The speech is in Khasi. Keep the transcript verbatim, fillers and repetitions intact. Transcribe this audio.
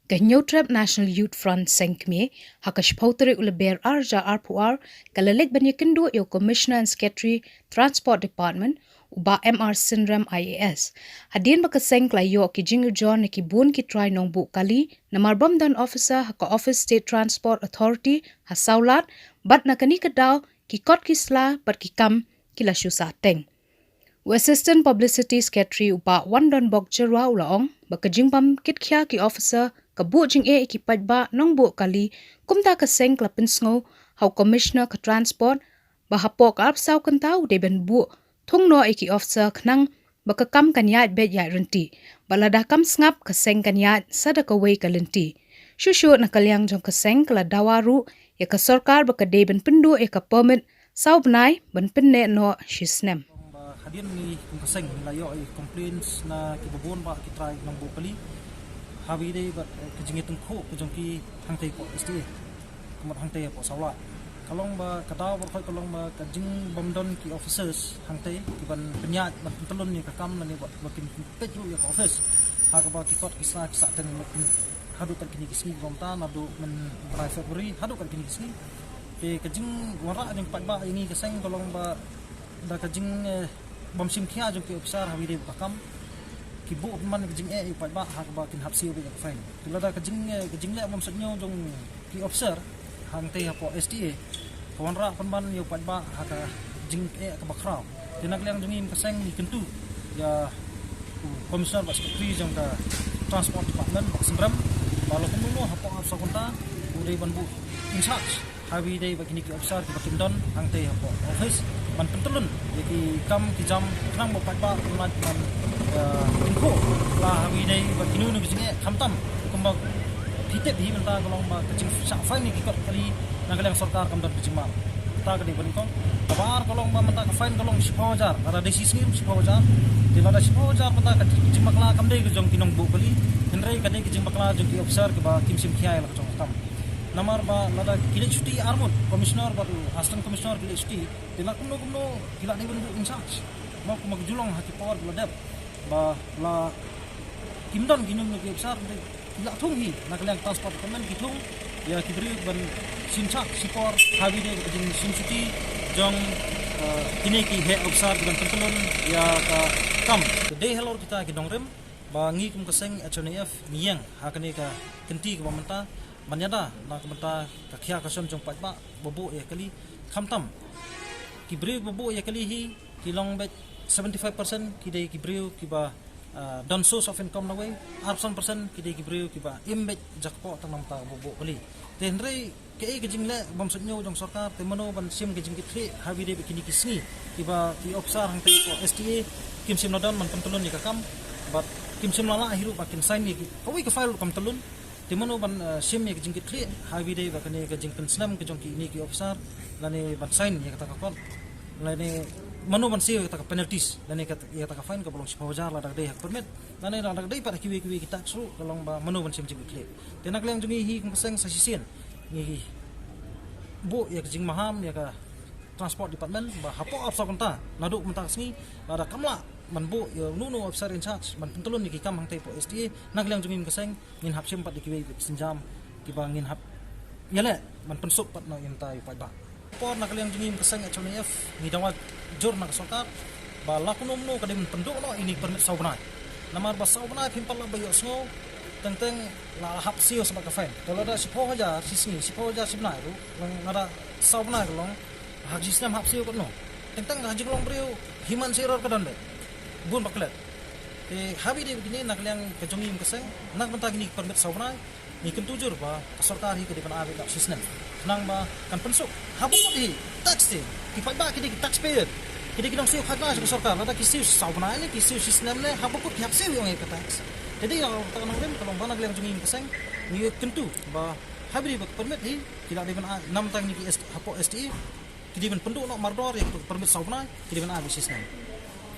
Ka Hynñiewtrep National Youth Front Seng Kmie, ha ka shiphew tarik u Lber ar hajar arphew ar, ka la leit ban ïakynduh ïa u Commissioner and Secretary Transport Department, u Bah M R Synrem I A S. Hadien ba ka seng ka la ïoh ki jingujor na ki bun ki trai nongbuh kali, namar bym don officer ha ka Office State Transport Authority ha Sawlad, bad na kane ka daw, ki kot ki sla, bad ki kam, ki la shu sah teng. U Assistant Publicity Secretary u Bah Wandonbok Jyrwa u la ong, ba ka jingbam kit khia ki officer, ka buh jingeh ïa ki paidbah nongbuh kali, kumta ka seng ka la pynsngew, ha u Commissioner ka Transport, ba hapoh ka arphew saw kynta u dei ban buh, thung noh ïa ki officer khnang, ba ka kam kan ïaid beit ïaid ryntih, ba lada kam sngap ka seng kan ïaid sa da kawei ka lynti. Shuh shuh na ka liang jong ka seng ka la dawa ruh, ïa ka sorkar ba ka dei ban pynduh ïa ka permit, saw bnai, ban pynneh noh shi snem. Ba hadien ngi kum ka seng ngi la ïoh ïa complaints na ki babun bah ki trai nongbuh kali. Haba ïadei bad, eh, ka jingïatyngkhuh ka jong ki hangtei hapoh S T A. Ka mut hangtei hapoh Sawlad. Ka long ba ka daw baroh ka long ba ka jingbym don ki officers hangtei ki ban pynïaid ban pyntyllun ïa ka kam lane ba, ba kin peit ruh ïa ka office. Ha kaba ki kot ki sla ki sah teng haduh kat kine ki sngi kumta naduh mynbnai February haduh kat kine ki sngi. Te ka jingwanrah jong paidbah ïa ngi ka seng ka long ba da ka jing, eh, bym shim khia jong ki officer haba ïadei bad ka kam. Ki buh pynban ka jingeh ïa paidbah ha kaba kin hap siew beit ïa ka fine. Te lada ka jing, eh, ka jingleh bym sngewthuh jong ki officer hangtei hapoh S T A ka wanrah pynban ïa paidbah ha ka jingeh kaba khraw. Te na ka liang jong ngi ka seng ngi kyntu ïa u Commissioner bad Secretary jong ka Transport Department, Bah Synrem, ba lada kumno hapoh arphew saw kynta u dei ban buh in charge. Haba ïadei bad kine ki officer kiba kim don hangtei hapoh office ban pyntyllun ïa ki kam ki jam khnang ba paidbah kin mat ban, eh, tyngkhuh la haba ïadei bad kino kino ki jingeh khamtam kumba phi tip hi mynta ka long ba ka jingshah fine ïa ki kot kali na ka liang sorkar kam don ka jingmap. Kata ka dei ba nyngkong. Kaba ar ka long ba mynta ka fine ka long shiphew hajar, lada dei shi sngi shiphew hajar. Te lada shiphew hajar mynta ka jingbakla kam dei ka jong ki nongbuh kali, hynrei ka dei ka jingbakla jong ki officer kiba kim shim khia ïa la ka jong ka kam. Namar ba lada ki leit shuti arngut, Commissioner bad u Assistant Commissioner ki leit shuti, te la kumno kumno ki la dei ban buh in charge. Mo kumba ka ju long ha ki por ba la dep ba la kim don kino kino ki officer, te ki la thung hi na ka liang Transport Department ki thung ïa ki briew ban shim charge shipor haba ïadei bad ka jingshim shuti jong, eh, kine ki heh officer ki ban pyntyllun ïa ka kam. Te dei halor kita ki nongrim ba ngi kum ka seng H N I F ngi ïeng ha kane ka kynti kaba mynta ban ïada na ka bynta ka khia ka shon jong paidbah ba buh ïa kali. Khamtam ki briew ba buh ïa kali hi ki long beit seventy five percent ki dei ki briew kiba, ah, don source of income na wei, arphew san percent ki dei ki briew kiba im beit jakpoh tang na ka bynta ba buh kali. Te hynrei kaei ka jingleh bym sngewthuh jong sorkar, te mano ban shim ka jingkitkhlieh haba ïadei bad kine ki sngi kiba ki officer hangtei hapoh S T A kim shym la don ban pyntyllun ïa ka kam bad kim shym la lah hi ruh ba kin sign ïa ki, kawei ka file ruh kam tyllun. Te mano ban, eh, shim ïa ka jingkitkhlieh haba ïadei bad kane ka jingpynsnem ka jong kine ki officer lane ban sign ïa kata ka kot, lane mano ban siew ïa kata ka penalties lane kat-, ïa kata ka fine kaba long shiphew hajar lada ka dei ha ka permit, lane lada ka dei pat ha kiwei kiwei ki tax ruh ka long ba mano ban shim jingkitkhlieh. Te na ka liang jong ngi hi kum ka seng sa shisien ngi buh ïa ka jingmaham ïa ka Transport Department ba hapoh arphew saw kynta naduh mynta ka sngi lada kam lah ban buh ïa uno uno officer in charge ban pyntyllun ïa ki kam hangtei hapoh S T A, na ka liang jong ngi kum ka seng ngin hap shim pat ïa kiwei ki synjam kiba ngin hap ïaleh ban pynsuk pat noh ïa mynta ïa u paidbah. Por na ka liang jong ngi kum ka seng H N I F ngi dawa jur na ka sorkar ba la kumno kumno ka dei ban pynduh noh ïa kine ki permit saw bnai. Namar ba saw bnai phim pat lah ba ïohsngew, teng teng la hap siew sa bad ka fine. Te lada shiphew hajar shi sngi, shiphew hajar shi bnai ruh, lada saw bnai ka long, ha shi snem hap siew katno. Teng teng ha jinglong briew hi man shi ror ka don beit. Bun ba klet. Te haba ïadei bad kine na ka liang ka jong ngi kum ka seng, na ka bynta kine ki permit saw bnai, ngi kyntu jur ba ka sorkar hi ka dei ban ai beit noh shi snem. Khnang ba kan pynsuk. Haba kut hi tax te, ki paidbah ki dei ki taxpayer, ki dei ki nongsiew khajna sha ka sorkar. Lada ki siew saw bnai ne ki siew shi snem ne, haba kut ki hap siew ïa ka tax. Te dei na ka bynta ka nongrim ka long ba na ka liang jong ngi kum ka seng ngi kyntu ba haba ïadei bad ka permit hi ki la dei ban ai, na ka bynta kine ki S-, hapoh S T A ki dei ban pynduh noh mardor ïa ka permit saw bnai, ki dei ban ai beit shi snem.